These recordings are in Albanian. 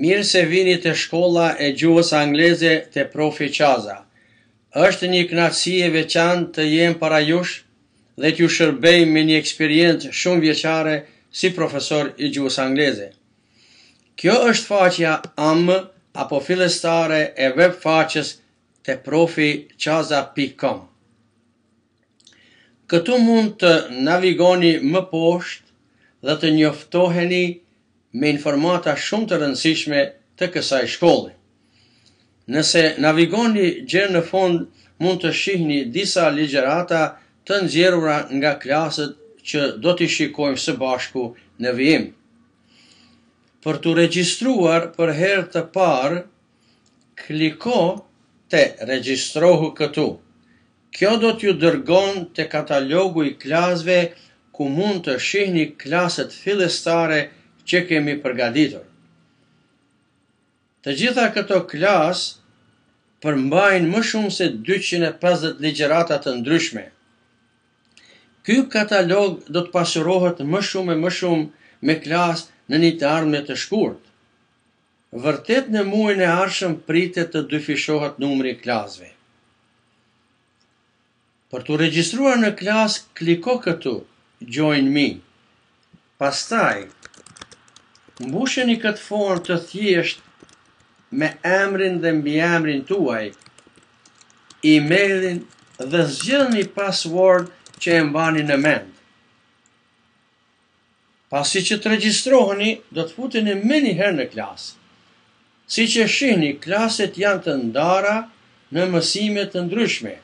Mirë se vini te shkolla e gjuhës angleze te Profi Qaza. Është një kënaqësi e veçantë të jem para jush dhe t'ju shërbej me një eksperiencë shumëvjeçare si profesor i gjuhës angleze. Kjo është faqja amë apo fillestare e web faqes te profiqaza.com. Këtu mund të navigoni më poshtë dhe të njoftoheni me informata shumë të rëndësishme të kësaj shkolle. Nëse navigoni gjer në fund mund të shihni disa ligjërata të nxjerrura nga klasët që do t'i shikojmë së bashku në vijim. Për t'u regjistruar për herë të parë, kliko te Regjistrohu këtu. Kjo do t'ju dërgon te katalogu i klasëve ku mund të shihni klasët fillestare që kemi përgatitur. Të gjitha këto klasë përmbajnë më shumë se 250 ligjërata të ndryshme. Ky katalog do të pasurohet më shumë e më shumë me klasë në një të ardhme të shkurt. Vërtet në muajin e ardhshëm pritet të dyfishohet numri i klasëve. Për t'u regjistruar në klasë, kliko këtu, Join me. Pastaj, mbusheni këtë formë të thjeshtë me emrin dhe mbiemrin tuaj, emailin dhe zgjidhni password që e mbani në mend. Pasi që të regjistroheni, do të futeni menjëherë në klasë. Siç e shihni, klaset janë të ndara në mësime të ndryshme.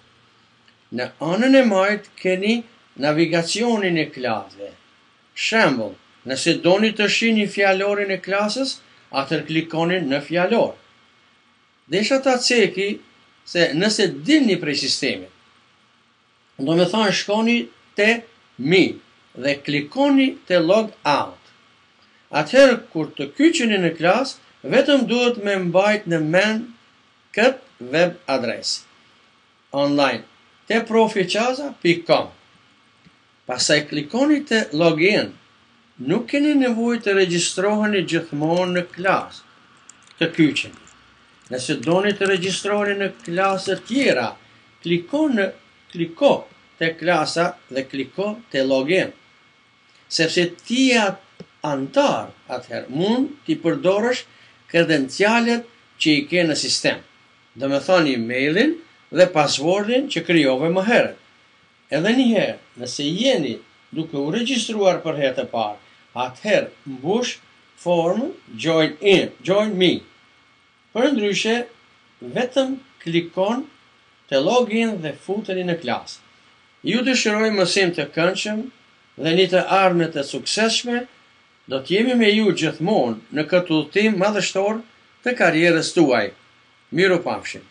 Në anën e majtë keni navigacionin e klasëve. Shembull, nëse doni të shihni fjalorin e klasës, atëherë klikoni në fjalor. Desha ta ceki se nëse dilni prej sistemit, Domethënë shkoni te Me dhe klikoni te Log Out. Atëherë kur të kyçeni në klasë, vetëm duhet me mbajt në mend këtë web adresë online te profiqaza.com. Pastaj klikoni te Login. Nuk keni nevojë të regjistroheni gjithmonë në klasë të kyçeni. Nëse doni të regjistroheni në klase tjera, kliko në kliko te klasa dhe kliko te login. Sepse ti je anëtar, atëherë mund t'i përdorësh kredencialet që i ke në sistem. Domethënë emailin dhe passwordin që krijove më herët. Edhe një herë, nëse jeni duke u regjistruar për herë të parë, atëherë mbush formën Join in, Join me. Përndryshe, vetëm klikon te login dhe futeni në klasë. Ju dëshiroj mësim të këndshëm dhe një të ardhme të suksesshme, do të jemi me ju gjithmonë në këtë udhëtim madhështor të karrierës tuaj. Mirupafshim.